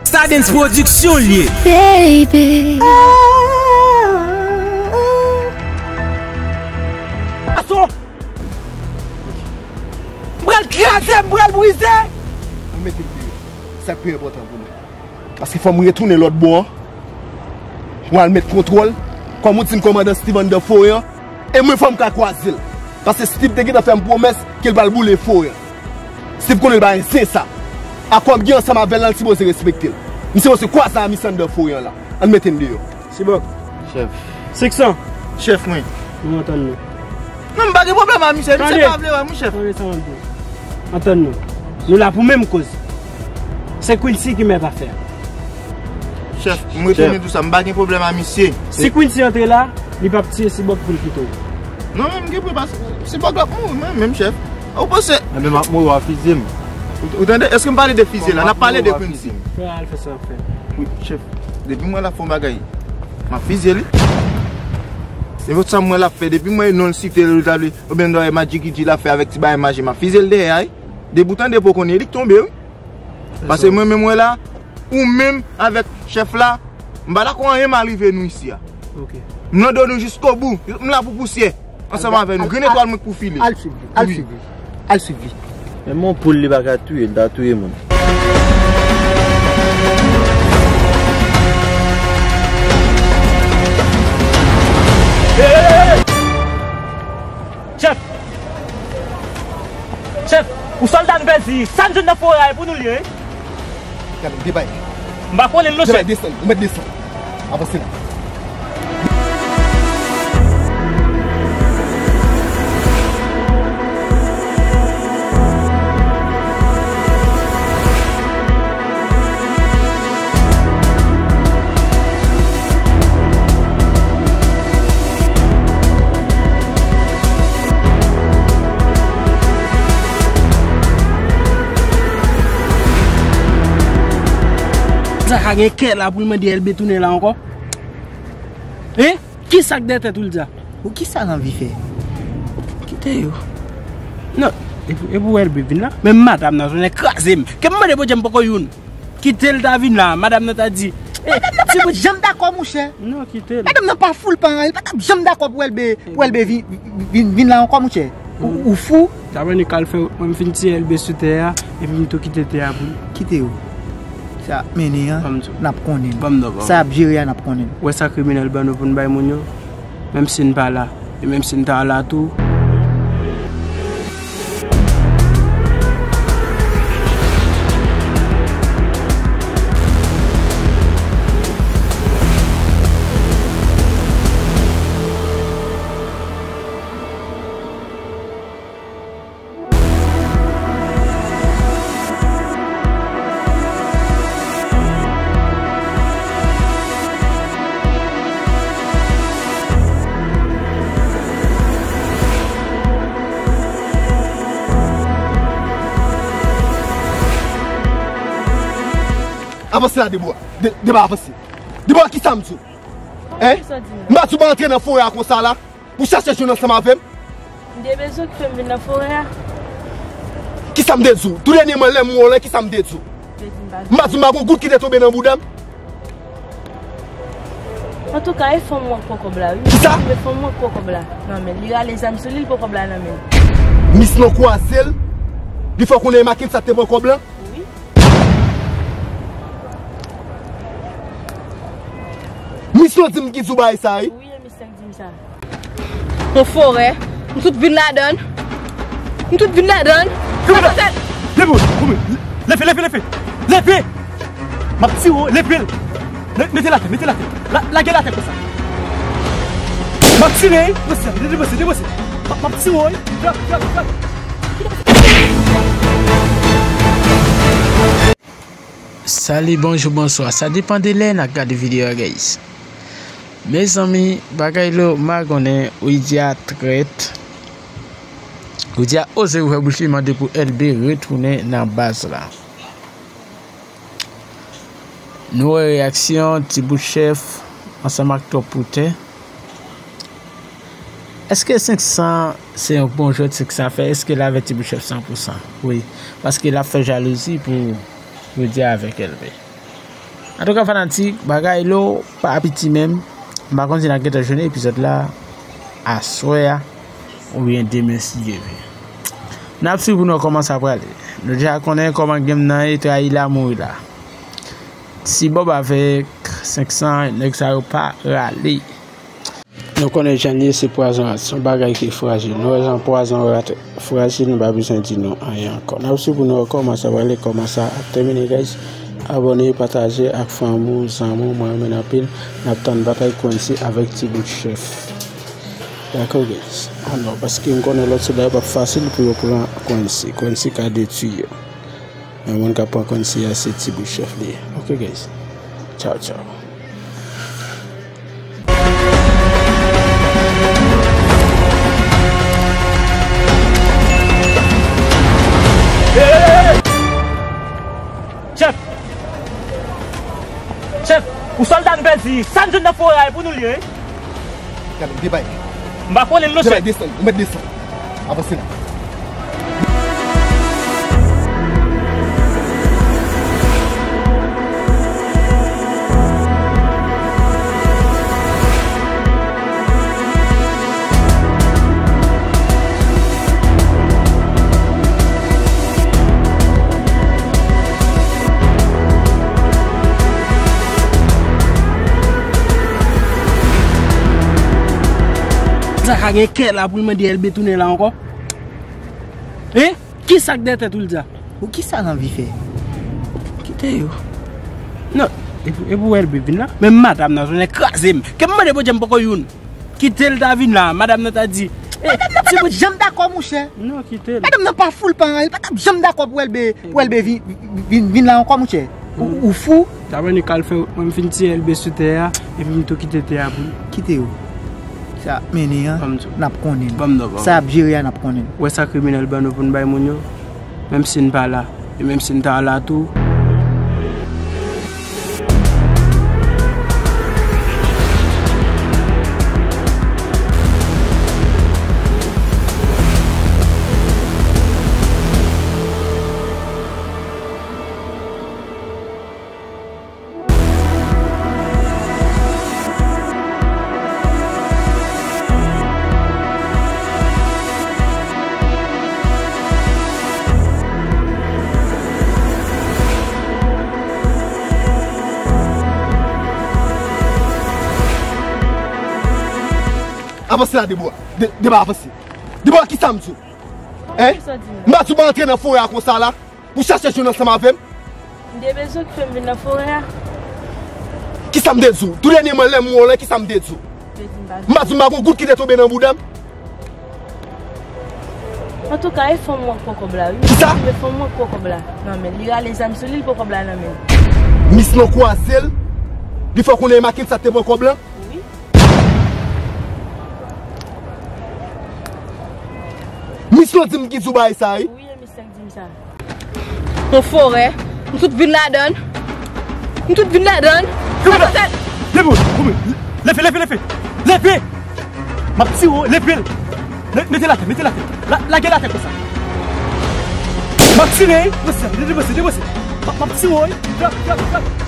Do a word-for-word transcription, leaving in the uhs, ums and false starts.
Stardens Production l ye. Baby. Aso! M pral kraze, m pral brize! Ou mete m deyò. Sa k pi enpòtan pou mwen. Paske fò m retounen lòt bò an. Mwen al met kontwòl. Kòm ou di m kòmandan Steve anndan forè an. E mwen fò m ka kwaze l. Paske Steve te gentan fè m pwomès ke l pral boule forè an. Steve konnen l pa gen zen sa. Akò m gen ansanm avè l lan, l sipoze respekte l. M sipoze kwaze a misye anndan forè an la. Ann mete m deyò. Sibòk. Chèf. Senk san. Chèf mwen. Nou antann nou. Non, m pa gen pwoblèm a misye. Misye pa vle wè mwen, chèf. Tande sa m ap di w. Antann nou. Nou la pou menm koz. Se Quincy ki mèt afè a. Chèf, m retounen di w sa, m pa gen pwoblèm a misye. Si Quincy antre la, li p ap tiye Sibòk pou l kite w. Non, men m gen prepa Sibòk l ap mouri, mwen menm, chèf. Ou panse? Enben, m ap mouri, w a fizye m. Ou, ou tande? Èske m pale de fizye la? N ap pale de Quincy. Fè al fè sa w ap fè. Wi, chèf. Depi m wè l ap fè yon bagay, m ap fizye li. Nenpòt sa m wè l ap fè, depi m wè non l site l, oubyen m wè Majiki G l ap fè avèk ti bagay maji, m ap fizye l dèyè a, wi. Depi w tande pou w konnen, e li k tonbe, wi. Paske mwen menm wè la, ou menm avèk chèf la, m pa dakò anyen mal rive nou isi a. M nan do nou jiskobou. M la pou pousyè. Ansanm avè nou. Grenn etwal mwen k pou file. Al swiv li. Al swiv li. Al swiv li. Men yon poul li pa ka touye, li ta touye moun. Chèf! Chèf, ou sòlda n pèdi, sa n jwenn nan forè a, e pou nou l ye, wi. Gade, debay. M pa konnen l non, chèf. Debay, desann, ou mèt desann. Avanse la. Sa ka gen kè la pou l mande L B tounen la ankò? Hein? Kisa k dèyè tèt ou l di a? Ou kisa l anvi fè? Kite yo. Non, e pou, e pou L B vin la. Men madanm nan tounen kraze m. Ke m mande Bondye m poko youn. Kite l ta vin la, madanm nan ta di. Madanm nan pa t ap janm dakò, monchè. Non, kite l. Madanm nan pa fou, l pa anyen, li pa t ap janm dakò pou L B, pou L B vin, vin, vin la ankò, monchè. Ou, ou fou? Dapre nou kal fè, mwen m fin tiye L B sou tè a, epi m tou kite tè a pou li. Kite yo. Sa ap mennen an, n ap konnen. Sa ap jere a, n ap konnen. Wè sa kriminèl ban nou pou n bay moun yo, menm si n pa la, e menm si n ta la tou. Avanse la, Debora. De, Debora, avanse. Debora, kisa m di w? Hein? M pa di w pa antre nan forè a konsa la. Ou chache jwenn ansanm avè m? M te bezwen ki fè m vin nan forè a. Kisa m te di w? Tou dènyèman, lè m wè w la, kisa m te di w? M pa di w m pa gon goud ki te tonbe nan bouda m? Antouka, e fanm mwen k pran kòb la, wi. Kisa? E fanm mwen k pran kòb la nan men l. Li rale zam sou li, li pran kòb la nan men l. Miss lan kwaze l. Li fè w konnen e Mackenson te pran kòb la? Wi. Miss lan di m ki di w bagay sa, wi. Wi, e Miss lan k di m sa. Yon forè. Nou tout vin ladan l. Nou tout vin ladan l. Leve, leve, leve. Leve. M ap tire w, leve l. Le-, mete l atè, mete l atè. La-, lage l atè konsa. M ap tire, wi. Depoze, depoze, depoze. M ap, m ap tire w, wi. Drop, drop, drop. Salut, bonjour, bonsoir. Sa depann de lè n ap gade videyo a, guys. Mezanmi, bagay lo magonnen, Widia trèt. Widia oze ouvè bouch li mande pou L B retounen nan baz la. Nou wè reyaksyon Ti Bout Chèf ansanm ak Twòp Poutè. Èske senk san se yon bon jwèt, senk san fè? Èske l avè Ti Bout Chèf san pou san? Wi. Paske l ap fè jalouzi pou Jodi a avèk L V. Antouka fanatik, bagay lo pa piti menm. M pa konn si n ap gentan jwenn epizòd la aswè a oubyen demen si Dye vle. N ap swiv pou n wè kòman sa prale. Nou deja konnen kòman game nan ye, trayi la, mouri la. Si Bob avèk senk san, nèg sa yo pa rale. Nou konnen jan l ye, se pwazon rat. Se yon bagay ki frajil. Nou wè jan pwazon rat frajil, nou pa bezwen di nou anyen ankò. N ap swiv pou nou wè kòman sa prale, kòman sa ap tèmine, guys. Abòne, pataje ak fanmi w, zanmi w, mwen renmen n anpil. N ap tann batay Quincy avèk Ti Bout Chèf. Dakò, guys. Alò, paske m konnen lòt sòlda yo p ap fasil pou yo pran Quincy. Quincy ka detwi yo. Men moun k ap pran Quincy a, se Ti Bout Chèf li ye. Ok, guys. Tchaw, tchaw. Chèf! Chèf, ou sòlda n pèdi. Sa n jwenn nan forè a, e pou nou l ye, wi. Gade, debay. M pa konnen l non, chèf. Debay, desann, ou mèt desann. Avanse la. Sa ka gen kè la pou l mande L B tounen la ankò? Hein? Kisa k dèyè tèt ou l di a? Ou kisa l anvi fè? Kite yo. Non, e pou, e pou L B vin la. Men madanm nan tounen kraze m. Ke m mande Bondye m poko youn. Kite l ta vin la, madanm nan ta di. Eh, madanm nan pa t ap janm dakò, monchè. Non, kite l. Madanm nan pa fou, l pa anyen, li pa t ap janm dakò pou L B, pou L B vin, vin, vin la ankò, monchè. Ou, ou fou? Daprè nou kal fè, mwen m fin tiye L B sou tè a, epi m tou kite tè a pou li. Kite yo. Sa ap mennen an, n ap konnen. Sa ap jere a, n ap konnen. Ou wè sa kriminèl ban nou pou n bay moun yo? Menm si n pa la, e menm si n ta la tou. Avanse la, Debora. De, Debora, avanse. Debora, kisa m di w? Hein? M pa di w pa antre nan forè a konsa la. Pou chache jwenn ansanm avè m? M te bezwen ki fè m vin nan forè a. Kisa m te di w? Tou dènyèman lè m wè w la, kisa m te di w? M pa di w m pa gon gout ki te tonbe nan bouda m? Antouka, e fanm ou an k pran kòb la, wi. Kisa? E fanm ou an k pran kòb la nan men l. Li rale zam sou li, li pran kòb la nan men l. Mis lan kwaze l. Li fè w konnen e Mackenson te pran kòb lan? Wi. Mis lan di m ki di w bagay sa, wi. Wi, e mis lan k di m sa. Yon forè. Nou tout vin ladan l. Nou tout vin ladan l. Sa fè tèt. Leve, leve, leve. Leve. M ap tire w, leve l. Le-, mete l atè, mete l atè. La-, lage l atè konsa. M ap tire, devanse, devanse, devanse. M ap, m ap tire w, wi. Frap, frap, frap.